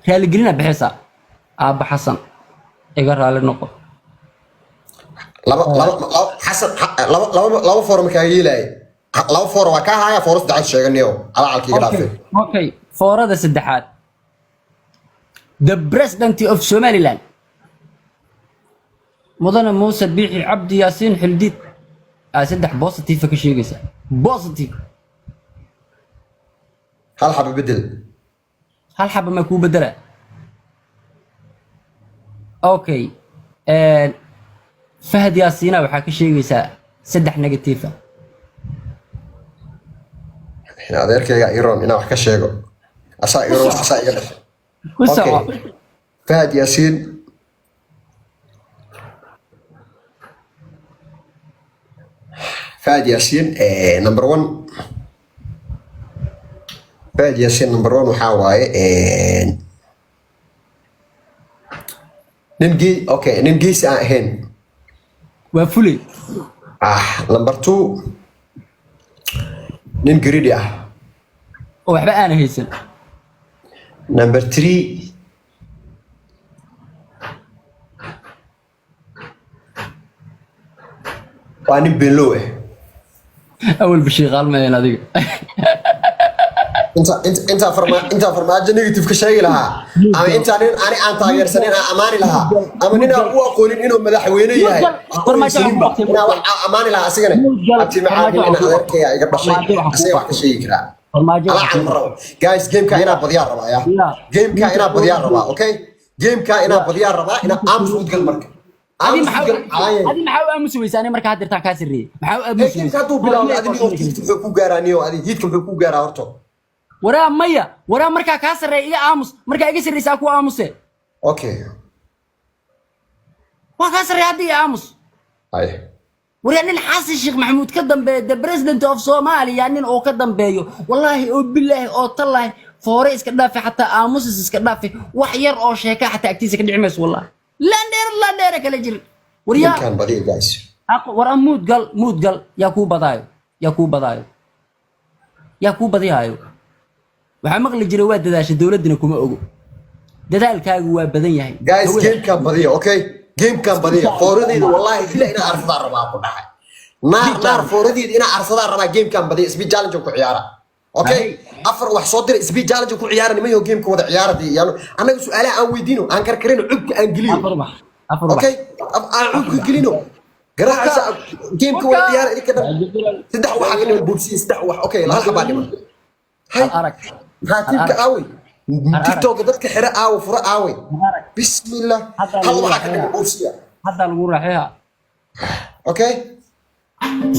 Raaligelina bixisa, aabba Xasan, iga raali noqo. Laba laba laba Xasan, laba laba laba foor ma kaaga yeelaaye? Laba foor waa kaa haya, fooro saddexaad sheeganiyo calacalka iga dhaafay. Okay, foorada saddexaad, the president of Somaliland, mudane Muuse Biixi Cabdi Yaasiin Xildiid, aa saddex positive ka sheegaysa, positive. Hal xaba bedel. Hal xaba ma kuu bedela? Okay, Fahad Yaasiina waxaa ka sheegaysaa saddex negative ah. In adeerkayga iron inaan wax ka sheego, asaa iron, asaa iga dhashay. Ku soco. Okay, Fahad Yaasiin, Fahad Yaasiin, number one, Fahad Yaasiin number one waxaa waaye nin gee, okay, nin geesi aan ahayn. Waa fuley. Ah, number two, nin greedy ah oo waxba aana haysan. Number three, waa nin beenlow ah. Awal bashiir qaalmayn adiga. Inta inta intaa farma intaa Farmaajo negative ka sheegi lahaa ama intaa nin ani aan taageersanin aan amaani lahaa ama nin aan u aqoonin inuu madaxweyne yahay Farmaajo waxaan ku qabtay. inaan wax aan amaani lahaa asigana. Mudgal, abti macaanin Farmaajo in waxaan ku adeerkaya iga dhashay Farmaajo waxaan ku asaga wax ka sheegi karaa. Farmaajo Alaa waxaan ma rabo, guys, gameka inaa badiyaa rabaa ya. Gameka inaa badiyaa rabaa, okay, gameka inaa badiyaa rabaa, inaa aamus udgal marka. Adi aamus maxaa udgal caayay. Adi maxaa u aamusi weysa? Ani markaa hadirtaan kaa sirriyey, maxaa u aamusi gameka weysa? Hadduu bilaawdo adi niyo hiidka muxuu ku gaaraa? Niyo adi hiidka muxuu ku gaaraa horto? Waraa maya, waraa markaa kaa sarreeya iga aamus, markaa iga sarreysaa ku aamuse. Okay. Waa kaa sarreeya hadda, iga aamus. Ay. Waryaa, nin Xasan Sheekh Maxamuud ka dambeeyo, the president of Somalia, nin oo ka dambeeyo, wallaahi oo bilaahi oo tallaahi, foore iska dhaafe, xataa aamusis iska dhaafe, wax yar oo sheeka xataa agtiisa ka dhici mayso. Wallahi landheere landheere kala jirin, waryaa. Gamekan badiya, guys. War muud gal, muud gal. Yaa kuu badaayo? Yaa kuu badaayo? Yaa kuu badihaayo? Waxaa maqli jiray waa dadaasha, dowladdina kuma ogo, dadaalkaagu waa badan yahay. Guys, Hawada. Gamekan badiya, okay, gamekan badiya. Fooradeyda wallahi bila inaa arsadaa rabaa ku dhaxay, naar naar, fooradeyda inaa arsadaa rabaa. Gamekan badiya, speed challenge ku ciyaara, okay. Afar wax soo dira, speed challenge ku ciyaara. Nimanyo, gameka wada ciyaara dee. Yaano annaga su'aalaha aan weydiino, aan karkarino, cubka aan geliyo. Afar ubax, afar ubax. Okay, aan cubka gelino, garaacaysa, gameka wada ciyaara idinka dhan. Saddex waxaa ka dhiman, boobsiya saddex wax. Okay, hal xabaa dhiman. Hay. Hal arag. Maxaa tiimka aawey? Arag. TikTok dadka xira aawe? Fura aawey? Arag. Bismillah. Hadda hal lagu waxaa ka dhiman, raaxeeyaa. Boobsiya. Hadda lagu raaxeeyaa. Okay,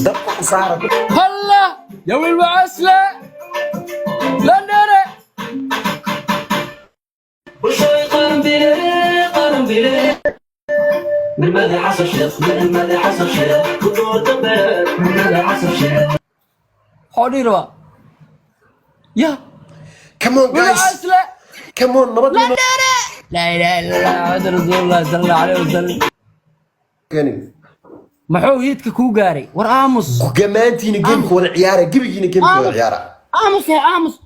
dabka u saara. هلا يا ويل وعسلة لندن. وشوي قرنبيلي قرنبيلي من ماذا حصل شيخ، من ماذا حصل شيخ ودور دبر، من ماذا حصل شيخ. حولي روا يا Come on, ويل guys. وعسلة. Come on, nabad nima. لا اله الا الله محمد رسول الله صلى الله عليه وسلم. Keenin. Maxuu hiidka kuu gaaray? War aamus. Gamaantiina gameka wada ciyaara, gebigiina gameka wada ciyaara. Aamus ya aamus.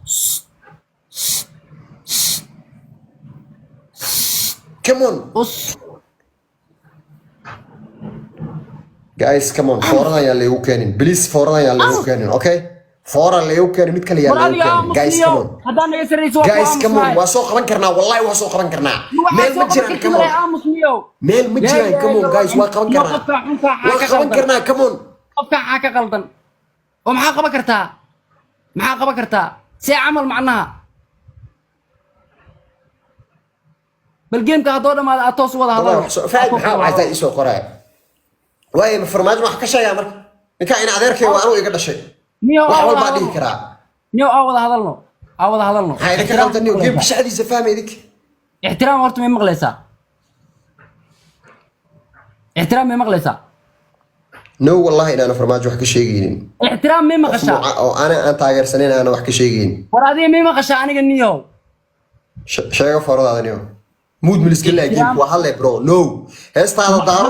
Come on. Us. Guys, come on, fooradan yaa laygu keenin, please, fooradan yaa laygu keenin. Okay, foora laygu keenin, mid kale yaa war laygu adiga keenin. aamus. Guys, niyo come on. Haddaan naga sarreyso waa ku Guys, come on. aamusnahay. Waa soo qaban karnaa, wallahi waa soo qaban karnaa. Meel ma jiraan, come on. Aamus niyow. Meel ma jiraan, come on, guys, waa qaban karnaa. Qofka xunkaa waa xaa ka qaban qaldan? karnaa, come on. Qofka xaa ka qaldan oo maxaa qaban kartaa? Maxaa qaban kartaa? See camal macnaha? Bal gameka haddoo dhamaada aad toos u wada hadalo. Faad maxaa waxaa isoo qoraya waaye? Ma Farmaajo wax ka sheegaa marka? Ninkaa ina adeerkay waa, anuu iga dhashay. Niyow, wax aa wada walbaa dhihi hadalno. karaa. Niyow, aa wada hadalno, aa wada hadalno. Maxaa idinka qaldan niyo? Gameka shacdiisa fahma idinka. Ixtiraam horta may maqlaysaa? Ixtiraam may maqlaysaa? No, wallahi inaana Farmaajo wax ka sheegaynin. Ixtiraam may qof maqashaa? Oo ana aan taageersanayn aana wax ka sheegaynin. War adiga may maqashaa aniga niyow? Sheego fooradaada niyo, mood milisgelina. Ixtiraam. Gameka waa hadle, bro, no, heestaada daaro.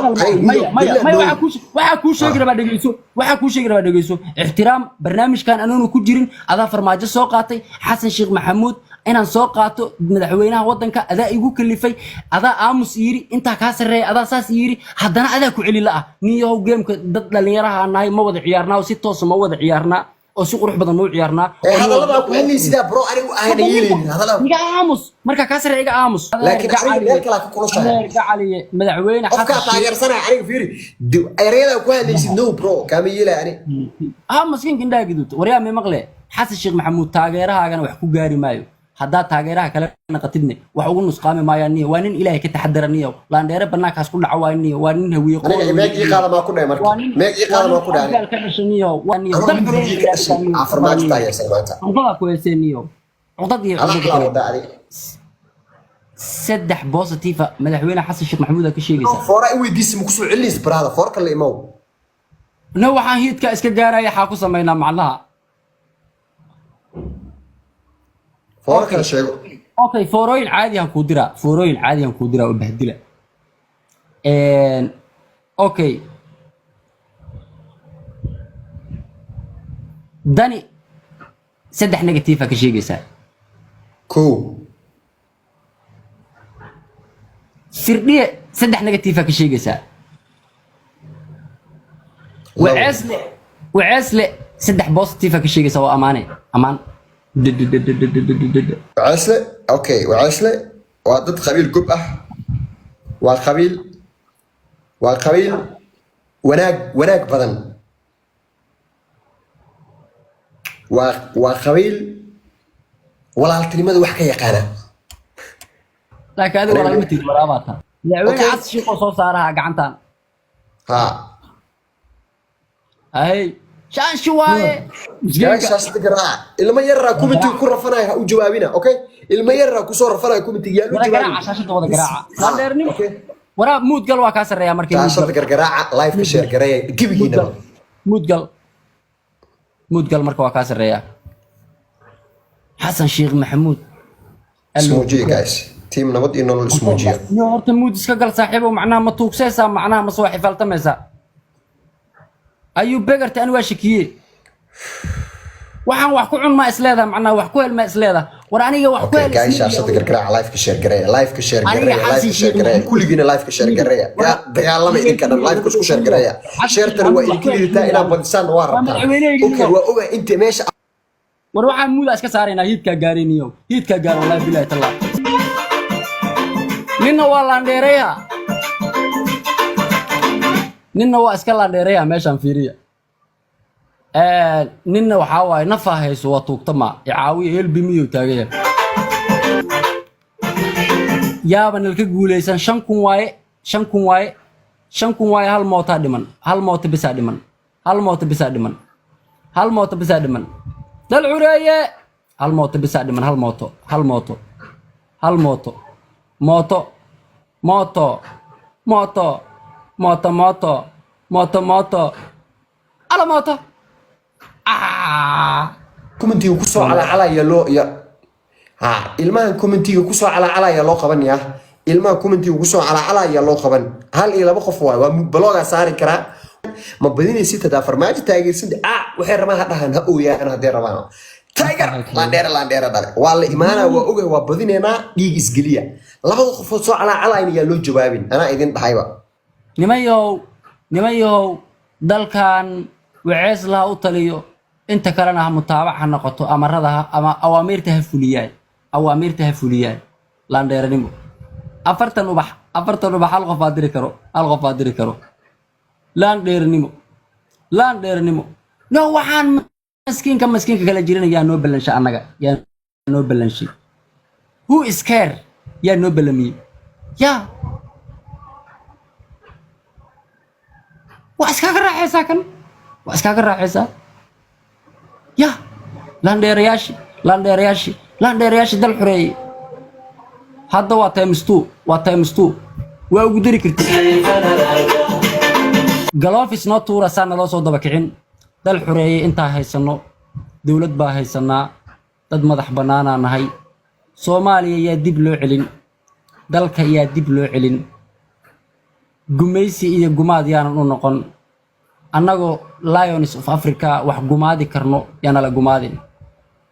Maya, maya, maya, waxaa kuu sheegi rabaa, dhegeyso, waxaa kuu sheegi rabaa, dhegeyso. Ixtiraam, barnaamijkan anuuna ku jirin adaa Farmaajo soo qaatay, Xasan Sheekh Maxamuud. Inaan soo qaato madaxweynaha waddanka adaa igu kalifay, adaa aamus yiri, intaa kaa sarreeya, adaa saas yiri, haddana adaa ku celi la ah. Nin yahow, gameka dad dhallinyaraha nahay, ma wada ciyaarnaa oo si toosa ma wada ciyaarnaa oo si qurux badan ma u ciyaarnaa? Ee hadallada ku hadlaysidaa, bro, anigu ahayna yeelaynin hadallada. Iga aamus markaa kaa sarreeya, iga aamus. Laakiin aniga meel kale ka kulushahay. Adeer gacaliye, madaxweyne qofkaa Xasan Sheikh taageersanaya aniga fiiri, ereyada ku hadlaysid, no bro, kaama yeelaya ani. Ah, maskiinka indhaha gaduudta. Waryaa, may maqle? Xasan Sheekh Maxamuud taageerahaagana wax ku gaari maayo, haddaad taageeraha kale naqatidne wax ugu nusqaami maayaan. Niyo, waa nin Ilaahay ka taxadara. Niyo, laandheere banaankaas ku dhaca waa niyo, waa nin Hawiye. Aniga meeg ii qaada maa ku dhahay marka? Waa nin Meeg ii qaada maa ku dhahay? Afgaal ka dhashay niyo, waa niyo Anoo dal mid ka dhashay aa Farmaajo taageersan maanta. Cuqdadaa ku heysee niyo, cuqdad iyo Ala cuqdad kala kale. Wadaa adiga. Saddex positive madaxweyne Xasan Sheekh Maxamuud aa ka sheegaysaa. Foora i weydiisi, ma kusoo celinaysa, brother? Foor kale imow. No, waxaan hiidka iska gaaraya xaa ku samaynaa macnaha? Foora kale sheego. Okay, foorooyin caadi aan kuu diraa, foorooyin caadi aan kuu diraa oo bahdila. Okay, Dani saddex negative aa ka sheegaysaa. Kow. Firdhiye saddex negative aa ka sheegaysaa. Labo. Waceesle, Waceesle saddex positive aa ka sheegaysaa, waa amaane, amaan. Waceesle, okay, Waceesle waa dad qabiil gob ah, waa qabiil wanaag badan, waa qabiil walaaltinimada wax ka yaqaana. Laakiin adiga walaal ma tihid, walaabaa taa madaxweyne Okay. Xasan Sheikh oo soo saaraha gacantan. Ha. Ay shaanshi waaye miskiinka. Meeshaas garaaca. Ilmo yaraa commentiga ku rafanaya, ha u jawaabina. Okay, ilmo yaraa kusoo rafanaya commentiga, yaa u Wada jawaabin. garaaca shaashada, wada garaaca. Ha, Laandheernimo. okay. Waraa, muudgal waa kaa sarreeya markii muudgal. Shaashada gargaraaca, live ka share gareeya gebigiinaba. Muudgal, muudgal marka waa kaa sarreeya Xasan Sheekh Maxamuud. Ismuujiya guys, team Nabad iyo Nolol, ismuujiya. Iyo horta muud iska gal, saaxiibow. Macnaha ma tuugsaysaa? Macnaha ma soo xifaaltamaysaa? Ayuu begarta ani waa shakiye. Waxaan wax ku cun maa isleedaha? Macnaha wax ku hel maa isleedaha? War aniga wax ku Okay hel guys, isleedahay. Shaashada gargaraaca, live ka share gareeya, live ka share Aniga gareeya, live Xasan ka share Sheikh gareeya. Maxamuud. Kulligiina live ka share gareeya. Yaa dagaalama idinka dhan, live ka isku share gareeya. Xasan Sharetana waa Sheikh idinka Maxamuud. liidataa, inaad badisaan waa Waa rabtaan. madaxweynehayga. Okay, waa ogaa inta meesha. War waxaan muuda iska saaraynaa, hiidkaa gaarayniyo, hiidkaa gaar. Wallahi bilahi tallah, ninna waa laandheereya, ninna waa iska laandheereya. Meeshaan fiiriya. Ninna waxaa waaye nafaa hayso, waa tuugtama, icaawiya, helbi miyuu taagaya? Yaaba nalka guulaysan. 5,000 waaye, 5,000 waaye, 5,000 waaye. Hal mootaa dhiman, hal mooto bisaa dhiman, hal mooto bisaa dhiman, hal mooto bisaa dhiman. Dal cureeye, hal mooto bisaa dhiman, hal mooto, hal mooto, hal mooto, mooto, mooto, mooto, mooto, mooto, mooto, mooto, ala mooto. Ah! Commentiga kusoo calacalaya loo ya ha, ilmahan commentiga kusoo calacalaya loo qaban ya, ilmaha commentiga kusoo calacalaya loo qaban. Hal iyo laba qof waay, waa baloogaa saari karaa. Ma badinaysid hadaa Farmaajo taageersan. Ah, waxay rabaan ha dhahaan, ha ooyaan hadday rabaan. Tiger laandheere, laandheere dhale, waa la imaanaa, waa ogay, waa badineynaa. Dhiig isgeliya. Labada qofood soo calaacalayna yaa loo jawaabin, anaa idin dhahayba. Niman yahow, niman yahow, dalkan Wacees laha u taliyo, inta kalena ha mutaabac ha noqoto, amarada ha ama awaamiirta ha fuliyaan, awaamiirta ha fuliyaan. Laandheeranimo. 40 ubax, 40 ubax, hal qof aa diri karo, hal qof aa diri karo. Laandheeranimo, laandheeranimo. No, waxaan maskiinka, maskiinka kala jirina yaa noo ballanshay annaga? Yaa noo ballanshay? Who is care? Yaa noo ballamiyey? Yaa waa iskaga raaxaysaa kan, waa iskaga raaxaysaa. Ya laandheerayaashii, laandheerayaashii, laandheerayaashii dal xoreeyey. Hadda waa times two, waa times two, waa ugu dari kartid. Galofis noo tuura, saa naloo soo daba kicin. Dal xoreeyey intaa haysanno, dowlad baa haysanaa, dad madax bannaanaa nahay. Soomaaliya yaa dib loo celin, dalka yaa dib loo celin, gumaysi iyo gumaad yaanan u noqon. Annagoo Lions of Africa wax gumaadi karno, yaana la gumaadin.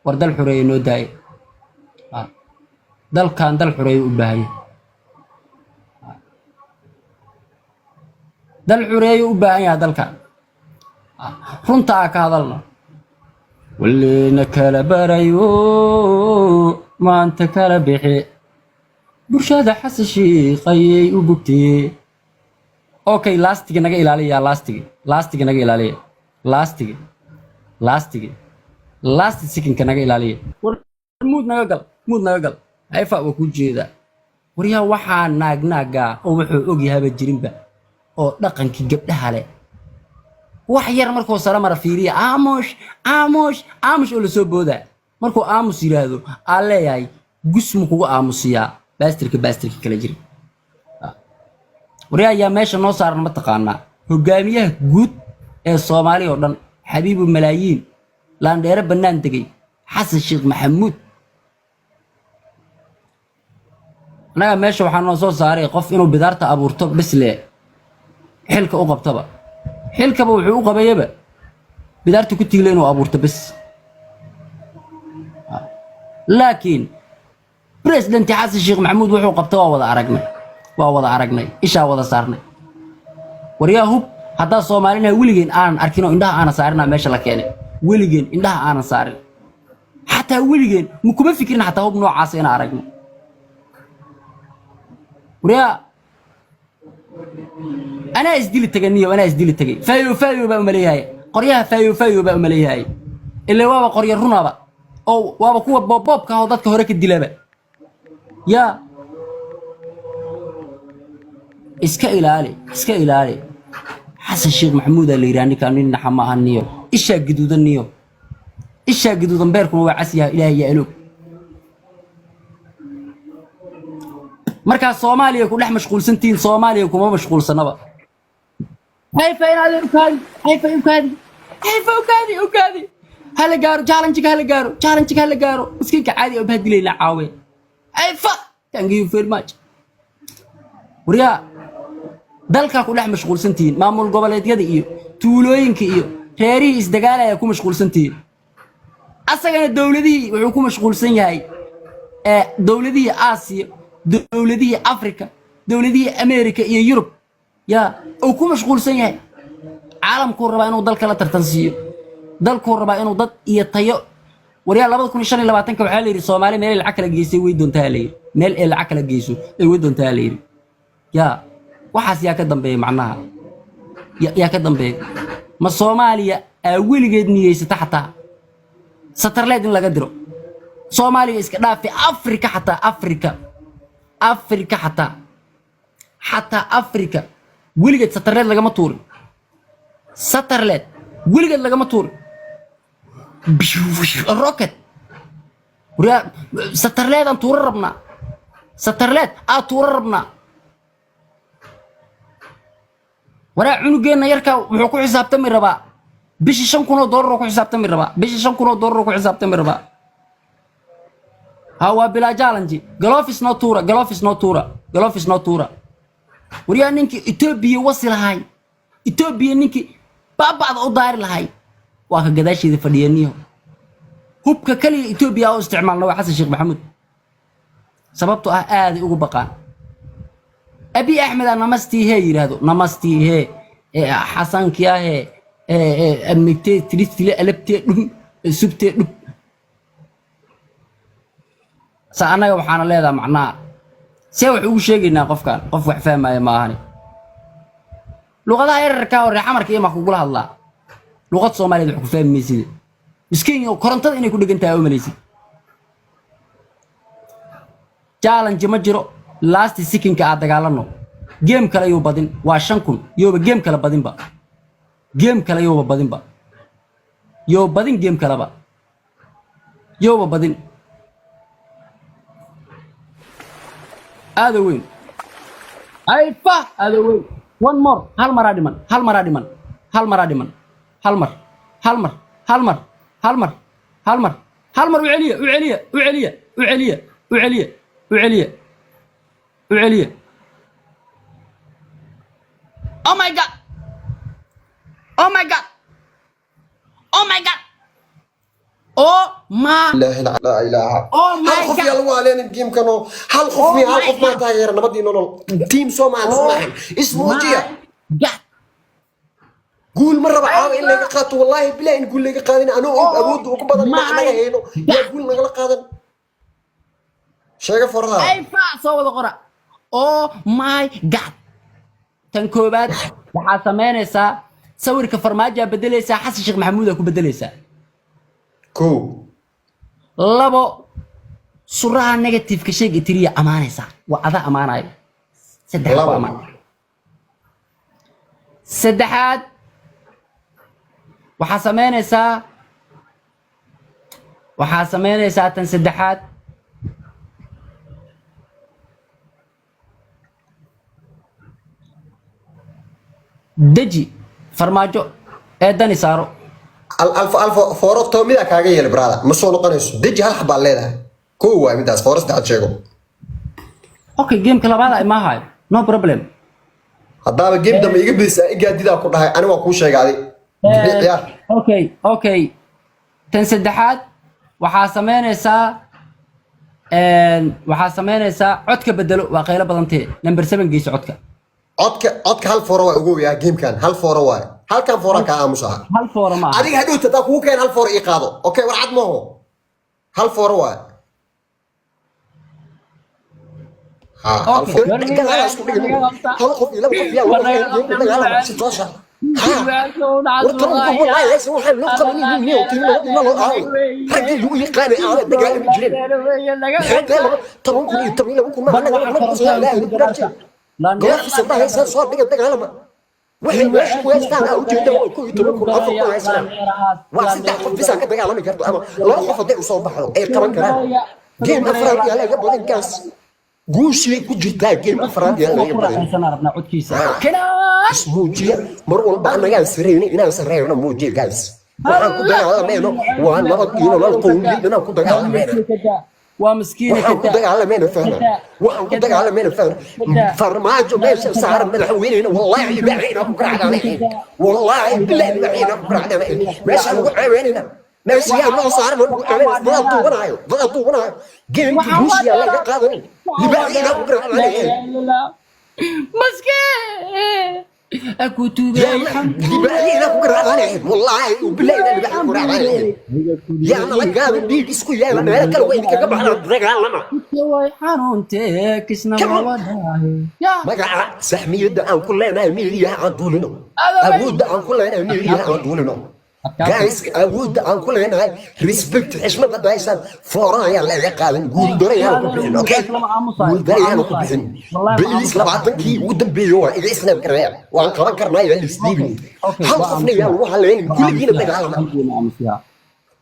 War dal xoreeye noo daaye. Ah. Dalkan dal xureeyo u baahan yahay, dal xureeyo u baahan yahay dalkan. Runta aa ka hadalna, wallina kala barayo, maanta kala bixi bulshada. Xasan Shiikh ayay u bogtee. Okay, laastiga naga ilaaliya, laastiga, laastiga naga ilaaliya, laastiga, laastiga, last secondka naga ilaaliya. War mute naga gal, mute naga gal. Hayfa waa kuu jeedaa. Waryaa, waxaa naag naagaa oo wuxuu ogyahaba jirinba oo dhaqankii gabdhaha leh. Wax yar markuu sare mara, fiiriya, aamush, aamush, aamush oo lasoo boodaa. Markuu aamus yidhaahdo, aan leeyahay gusmu kugu aamusiyaa. Baastirka, baastirka kala jira. Waryaa, ayaa meesha noo saaran ma taqaanaa? Hogaamiyaha guud ee Soomaaliya oo dhan, xabiibu malaayiin, laandheere bannaan degay, Xasan Sheekh Maxamuud. Annaga meesha waxaa noo soo saaray qof inuu bidaarta abuurto bisle xilka u qabtaba, xilkaba wuxuu u qabayaba bidaarta ku tiila inuu abuurto bes. Laakiin President Xasan Sheekh Maxamuud wuxuu qabta waa wada aragnay, waa wada aragnay, ishaa wada saarnay. Waryaa, hub haddaa Soomaalinaha weligeen aanan arkin oo indhaha aanan saarina meesha la keenay, weligeen indhaha aanan saarin, xataa weligeen ma kuma fikirin xataa hub noocaasa inaan aragno. Waryaa, anaa isdili tagay niyo, anaa isdili tagay. Faayo faayo baa umaleeyahay qoryaha, faayo faayo baa umaleeyahay. Ilaa waaba qoryo runaba oo waaba kuwa boobboobka ah oo dadka hore ka dilaba. Yaa iska ilaali, iska ilaali. Xasan Sheekh Maxamuudaa la yidhaha ninkaan, nin naxa ma aha niyo. Ishaa gaduudan niyo, ishaa gaduudan, beerkuna waa cas yahay. Ilaahay yaa aloog. Markaa Soomaaliya ku dhex mashquulsantihiin, Soomaaliya kuma mashquulsanaba. Hayfa inaad ukaadi, hayfa ukaadi, hayfa ukaadi, ukaadi. Hala gaaro challenge, hala gaaro challenge, hala gaaro. Miskiinka caadi oo bahdilayna caawe. Hayfa, thank you very much. Waryaa, dalkaa ku dhex mashquulsantihiin, maamul goboleedyada iyo tuulooyinka iyo reerihii isdagaalaya ku mashquulsantihiin. Asagana dowladihii wuxuu ku mashquulsan yahay ee dowladihii Aasiya, dowladihii Africa, dowladihii America iyo Yurub yaa uu ku mashquulsan yahay. Caalamkuu rabaa inuu dalka la tartansiiyo, dalkuu rabaa inuu dad iyo tayo. Waryaa, 2025-ka waxaa la yidhi Soomaali meel ay lacag kala geysay way doontaa la yidhi, meel ay lacag kala geyso ay way doontaa la yidhi. Yaa waxaas yaa ka dambeeya? Macnaha yaa ka dambeeya? Ma Soomaaliya aa weligeed niyeysata xataa satellite in laga diro? Soomaaliya iska dhaafi, Afrika xataa, Afrika, Afrika xataa, xataa Afrika weligeed satellite lagama tuurin, satellite weligeed lagama tuurin rocket. Waryaa, satellite aan tuuro rabnaa, satellite aa tuuro rabnaa. Waraa, cunugeenna yarka wuxuu ku xisaabtami rabaa bishii $5,000 oo ku xisaabtami rabaa, bishii $5,000 oo ku xisaabtami rabaa. Ha, waa bilaa challenge. Gloves noo tuura, gloves noo tuura, gloves noo tuura. Waryaa, ninkii Etoobiya wasi lahay, Etoobiya ninkii baaba'da u daari lahay, waa ka gadaasheeda fadhiya niyo. Hubka kaliya Etoobiya u isticmaalna waa Xasan Sheekh Maxamuud, sababtoo ah aaday ugu baqaan. Abi Axmed aa namastii hee yidhaahdo, namastii hee xasankiyahe amigtee tristile alabtee dhum subtee dhub sa. Annaga waxaana leedaha macnaha see wax ugu sheegaynaa qofkan? Qof wax fahmaya ma ahani. Luqadaha yararkaa oo reer xamarka iyo maa kugula hadlaa luqad Soomaaliyeed, wax ku fahmi maysid. Miskiin oo korontada inay ku dhegan tahay u malaysid. Challenge ma jiro. Last secondka aad dagaalano, game kale yuu badin. Waa 5,000. Yooba game kale badinba, game kale yooba badinba, yoo badin game kaleba, yooba badin. Aada weyn ayfa, aada weyn. One more, hal maraa dhiman, hal maraa dhiman, hal maraa dhiman, hal mar, hal mar, hal mar, hal mar, hal mar, hal mar. U celiya, u celiya, u celiya, u celiya, u celiya, u celiya, u celiya. Oh my God, oh my God, oh my God. Oh my. Laa ilaaha. Oh my Hal qof God. yaa lagu haleenin gamekan oo hal qof Oh miya, hal my qof maa God. taageera nabadii nolol team Soomaali maahan, ismuujiya. My God. Guul ma raba caawa in laga qaato. Wallaahi bilahi in guul laga qaadin anoo og awoodda ugu badan My ma anaga hayno yaa guul nagala qaadan. Sheega foradaada. Ayfa soo wada qora. Oh my God. Tan koobaad waxaa samaynaysaa sawirka Farmaajoa bedelaysaa, Xasan Sheekh Maxamuudaa ku bedelaysaa. Kow. Labo, suraha negativeka sheeg itiriya amaanaysaa, waa adaa amaanayo. Saddex ku Labo. amaan. Saddexaad waxaa samaynaysaa, tan saddexaad deji Farmaajo ee dani saaro. Alfa alfa fooro toomida kaaga yeeli, brother, ma soo noqonayso. Deji hal xabaa leedahay. Kow waay midaas. Fooro saddexaad sheego. Okay, gameka labaad imaahayo, no problem. Haddaaba game dambe iga bedisaa igaadidaa ku dhahay, ani waa kuu sheegaaday ciyaar. Okay, tan saddexaad waxaa samaynaysaa, codka bedelo, waa qaylo badantee, number 7 geyso codka. Codka hal fooro waa ugu yaa gamekan, hal fooro waay, halkan foora kaa aamusaa. Hal fooro ma aha. Adiga hadhowta hadaa kugu keen hal fooro ii qaado. Okay, war cad maaho, hal fooro waay. Ha, hal Okay. fooro. Dagaal isku dhigin. Hal qof iyo laba qof yaa lagu keenay gameka dagaalama si toos ah. Ha. War 10 kun wallahi aysan waxaan loo qabanin nin oo tiin loo aawo raggii lagu yaqaanay aaway dagaalami jireen. Maxay tahay 10,000 iyo 12,000 ma anaga lama qabsan. Ilaahay ku dhaartay golaha soo haysan soo dhiga dagaalama. Waxay meesha ku haystaan aa ujeeda waa 11,000, 4,000 haysanaan. Waa saddex qof bisa ka dagaalami karto ama laba qof hadday usoo baxdo ay qaban karaan. Game afraad yaa laga badan gaas, guushii ku jirtaa game afraad yaa laga badan. Rabnaa codkiisa. Kinaan. Ismuujiya mar walba, annagaan sareyno inaan sareyno muujiya guys. Waxaan ku dagaalamayno waa nabad iyo nolol, qowmiyad inaan ku dagaalamayno. Waa miskiina. Waxaan ku dagaalamayno fahma, waxaan ku dagaalamayno fahma. Farmaajo meesha saaran madaxweyneyna, wallaahi libaaxayna ku garacdaanay, wallaahi bilaahi libaaxayna ku garacdaanay. Meesha lagu ceebeynayna, meesha yaa noo saaran lagu ceebeynaya, dadaa duubanaayo, dadaa duubanaayo. Geemkii guushiyaa laga qaadanay, libaaxayna ku garacdaanay. Maskiin akutubay. Libaaxayna ku garacdaanay, wallaahi bilaahi libaaxayna ku garacdaanay. Yaa nala gaabin, dhiig isku yeela, meelo kale way idinkaga baxdaan dagaalama. Way xanuuntee kisna. Come on. Wadaahe ya. Magaca saxmiyadda aan ku leenahay miidiyaha aan duulino, awoodda aan ku leenahay miidiyaha aan duulino guys, awoodda aan ku leenahay, respect, xishmad hadda haysaan. Fooraan ayaan laga qaadan, guuldaro ayaan ku bixin. Okay, guuldaro ayaan ku bixin beliis. 20kii ugu dambeeyey waa iga islaam karnaya, waan qaban karnaa, yaa lisdiibin. Hal qofna yaan lagu haleynin, kulligiina dagaalama.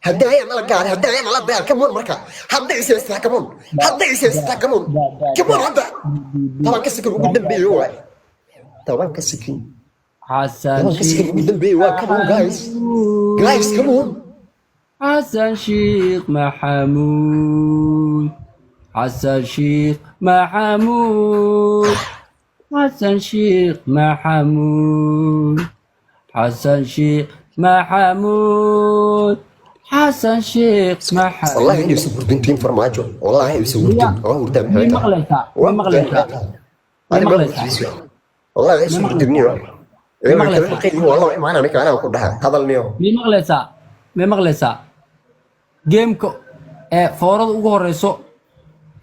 Haddii ayaan nala gaaray, haddii ayaan nala dagaal, come on. Marka hadday is haystaa, come on, hadday is haystaa, come on, come on. Hadda 10ka second ugu dambeeyey waay, 10ka second. Xasan 10ka second ugu dambeeyey waa. Come on guys, guys, come on. Xasan Sheekh Maxamuud, Xasan Sheekh Maxamuud, Xasan Sheekh Maxamuud, Xasan Sheekh Maxamuud, Xasan Sheekh Maxamuud. Wallahi inaysan hurdin team Farmaajo, wallahi inaysan hurdin oo hurdaan. Mii maqlaysaa? Mii maqlaysaa? Ani ma hurdin, wallahi inaysan hurdin niyo. Wallahi imaana ninka anaa ku dhaha hadal niyo. Mii maqlaysaa? Mii maqlaysaa? Gameka ee foorada ugu horeyso,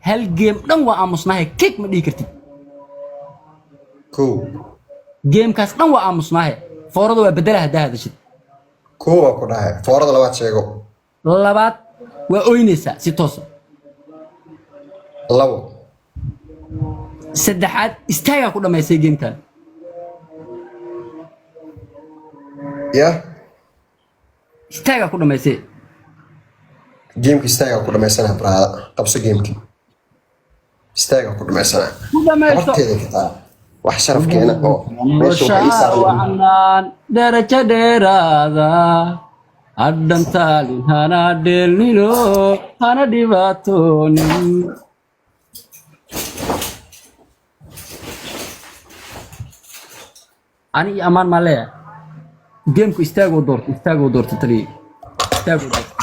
hal game dhan waa aamusnaahe, kik ma dhihi kartid. Kow. Gamekaas dhan waa aamusnaahe, foorada waa bedela haddaa hadashid. Kow waa ku dhahay. Foorada labaad sheego. Labaad waa oynaysaa si toosa. Labo. Saddexaad istaagaa ku dhamaysay gamekan. Ya. Istaagaa ku dhamaysay. Gameka istaagaa ku dhamaysana, brother, qabso. Gameki istaagaa ku dhamaysana. Ku dhamayso. Horteeda ka taa wax sharafkeena oo meesha waxa ii saaran. Wacnaan darajo dheeraada adhantaalin, hana dheelnino, hana dhibaatoonin. Ani iyo ammaan maa leeyahay. Gameku istaagoo doorto, istaagoo doorto taliya, istaagoo doorto.